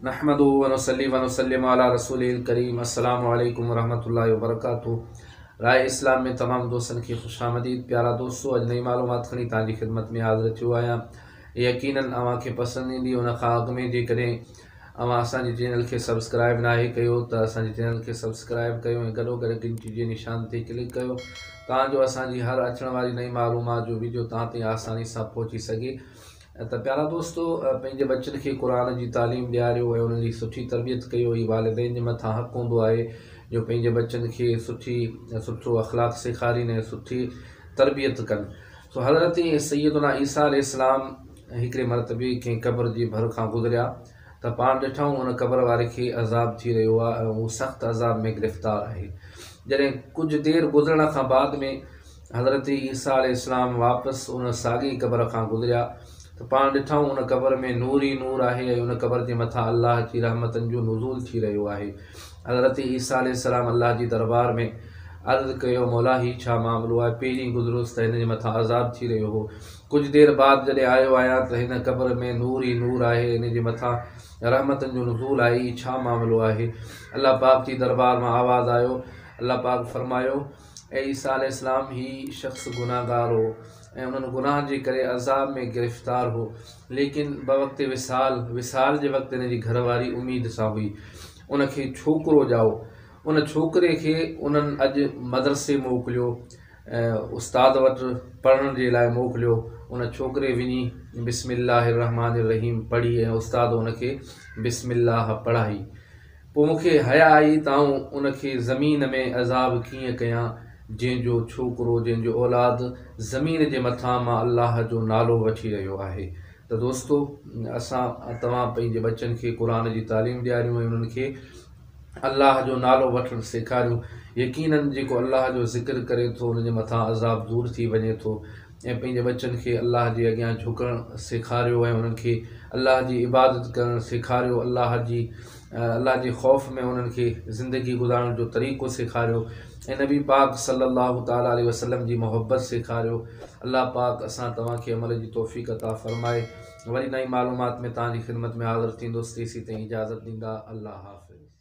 نحمده و نصلي و نسلم علي رسوله الڪريم السلام عليڪم ورحمة الله وبرڪاته راء اسلام ۾ تمام دوستن کي خوش آمديد پيارا دوستو اڄ نئين معلومات کڻي توهان جي خدمت ۾ حاضر ٿيو آهيان يقينن اوهان کي پسند ايندي ان کان اڳ ۾ جيڪڏهن اوهان اسان جي چينل کي سبسڪرائب ناهي ڪيو ته اسان جي چينل کي سبسڪرائب ڪيو ۽ گڏو گڏ گهنٽي جي نشان تي ڪلڪ ڪيو تان جو اسان جي هر اچڻ واري نئين معلومات جو ويڊيو توهان تائين آساني سان پهچي سگهي ته پيارا دوستو پنهنجي ٻچن کي قرآن جي تعليم ڏياريو ۽ انهن جي سٺي تربيت ڪيو هي والدين جي مٿان حق هوندو آهي جو پنهنجي ٻچن کي سٺي سٺو اخلاق سيکارين ۽ سٺي تربيت ڪن سو حضرت سيدنا عيسيٰ عليه السلام هڪڙي مرتبي ڪنهن قبر جي ڀر کان گذريا ته پاڻ ڏٺائون ان قبر واري کي عذاب ٿي رهيو آهي ۽ هو سخت عذاب ۾ گرفتار آهي جڏهن ڪجهه دير گذرڻ کان بعد ۾ حضرت عيسيٰ عليه السلام واپس ان ساڳئي قبر کان گذريا ته پاڻ ڏٺائون ان قبر ۾ نور ئي نور آهي ۽ ان قبر جي مٿان الله جي رحمتن جو نزول ٿي رهيو آهي. حضرت عيسيٰ عليه السلام الله جي دربار ۾ عرض ڪيو، مولا هي ڇا معاملو آهي، پهرين گذريس ته هن جي مٿان عذاب ٿي رهيو هو، ڪجهه دير بعد جڏهن آيو آهيان ته هن قبر ۾ نور ئي نور آهي، هن جي مٿان رحمتن جو نزول آهي، هي ڇا معاملو آهي؟ الله پاڪ جي دربار مان آواز آيو، الله پاڪ فرمايو. اي عيسيٰ عليه السلام! هي شخص گنهگار هو ۽ انهن گناهن جي ڪري عذاب ۾ گرفتار هو، ليڪن بوقت وصال، وصال جي وقت هن جي گهر واري اميد سان هئي، ان کي ڇوڪرو ڄائو، ان ڇوڪري کي انهن اڄ مدرسي موڪليو، استاد وٽ پڙهڻ جي لاء موڪليو، ان ڇوڪري وڃي بسم الله الرحمٰن الرحيم پڙهي ۽ استاد ان کي بسم الله پڙهائي. پوء مون کي حيا آئي ته آئون ان کي زمين ۾ عذاب ڪيئن ڪيان، جنهن جو ڇوڪرو، جنهن جو اولاد زمين جي مٿان مان الله جو نالو وٺي رهيو آهي. ته دوستو! اسان توهان پنهنجي ٻچن کي قرآن جي تعليم ڏياريون ۽ انهن کي الله جو نالو وٺڻ سيکاريون. يقيناً جيڪو الله جو ذڪر ڪري ٿو ان جي مٿان عذاب دور ٿي وڃي ٿو. ۽ پنهنجي ٻچن کي الله جي اڳيان جهڪڻ سيکاريو ۽ انهن کي الله جي عبادت ڪرڻ سيکاريو الله جي الله جي خوف ۾ انهن کي زندگي گذارڻ جو طريقو سيکاريو ۽ نبي پاڪ صلي الله تعالٰي عليه وسلم جي محبت سيکاريو الله پاڪ اسان توهان کي عمل جي توفيق عطا فرمائي وري نئين معلومات ۾ توهان جي خدمت ۾ حاضر ٿيندس تيسين تائين اجازت ڏيندا الله حافظ.